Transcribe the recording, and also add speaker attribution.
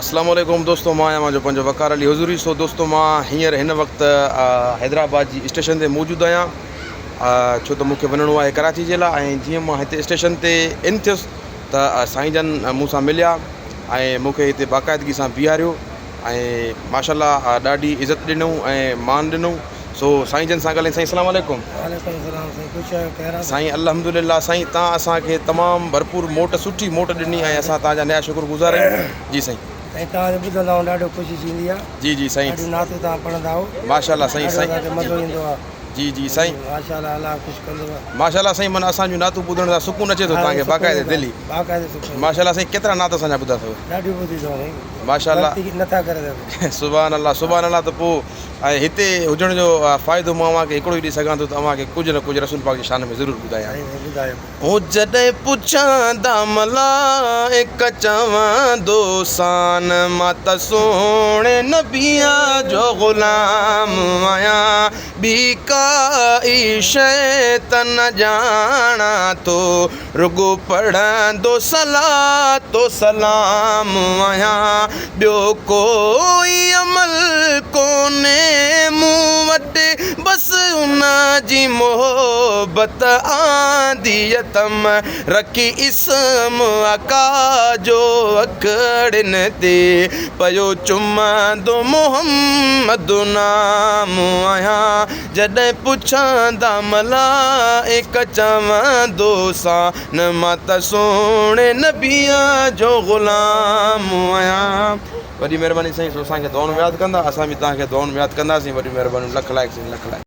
Speaker 1: اسلام عليڪم دوستو مان آهيان اوهان جو پنهنجو وقار علي حضوري سو دوستو مان هينئر هن وقت حيدرآباد جي اسٽيشن تي موجود آهيان ڇو ته مونکي وڃڻو آهي ڪراچي جي لاء ۽ جيئن مان هتي اسٽيشن تي ان ٿيس ته سائين جن مون سان مليا ۽ مونکي هتي باقاعدگي سان بيهاريو ۽ ماشاء الله ڏاڍي عزت ڏنو ۽ مان ڏنو سو سائين جن سان ڳالهائين سائين اسلام عليڪم.
Speaker 2: وعليڪم السلام سائين خوش آهيو خير آ.
Speaker 1: سائين الحمد لله سائين تان اسان کي تمام ڀرپور موٽ سٺي موٽ ڏني ۽ اسان تان جا نيا شڪر گذار آهيون جي سائين.
Speaker 2: سائين توهان کي ٻڌندا آهيون ڏاڍو خوشي ٿيندي آ.
Speaker 1: جي جي سائين.
Speaker 2: ڏاڍيون نعتون توهان پڙهندا آهيو.
Speaker 1: ماشاءالله سائين
Speaker 2: ڏاڍو
Speaker 1: سائين.
Speaker 2: اسان کي مزو ايندو آ.
Speaker 1: جي جي سائين.
Speaker 2: ماشاءالله الله خوش ڪندو.
Speaker 1: ماشاءالله سائين من اسان جون نعتون ٻڌڻ سان سڪون اچي ٿو تان کي باقاعده دلي.
Speaker 2: باقاعده سڪون.
Speaker 1: ماشاءالله سائين ڪيترا نعت اسان جا ٻڌا اٿو.
Speaker 2: ڏاڍيون ٻڌي اٿو سائين.
Speaker 1: ماشاءالله.
Speaker 2: غلطي نٿا ڪري سگهون.
Speaker 1: سبحان الله سبحان الله ته پوء ۽ هتي هجڻ جو فائدو مان اوهان کي هڪڙو ئي ڏئي سگهان ٿو ته اوهان کي ڪجهه نه ڪجهه رسول پاڪ جي شان ۾ ضرور ٻڌايان. هو جڏهن پڇندا ملائڪ چوندو سان مان ته سهڻي نبيء جو غلام آهيان ٻي ڪائي شيء ته نه ڄاڻان ٿو رڳو پڙهندو صلات و سلام آهيان، ٻيو ڪوئي عمل ڪونهي مون وٽ، بس ان جي محبت آندي اٿم، رکي اسم آقا جو اکڙين تي، پيو چمندو محمد نام آهيان. جڏهن پڇندا ملائڪ چوندوسان مان ته سهڻي نبيء جو غلام آهيان. وڏي مهرباني سائين سو اسان کي دعائن ۾ ياد ڪندا اسان به توهان کي دعائن ۾ ياد ڪنداسين وڏي مهرباني لک لائق سائين لک لائق.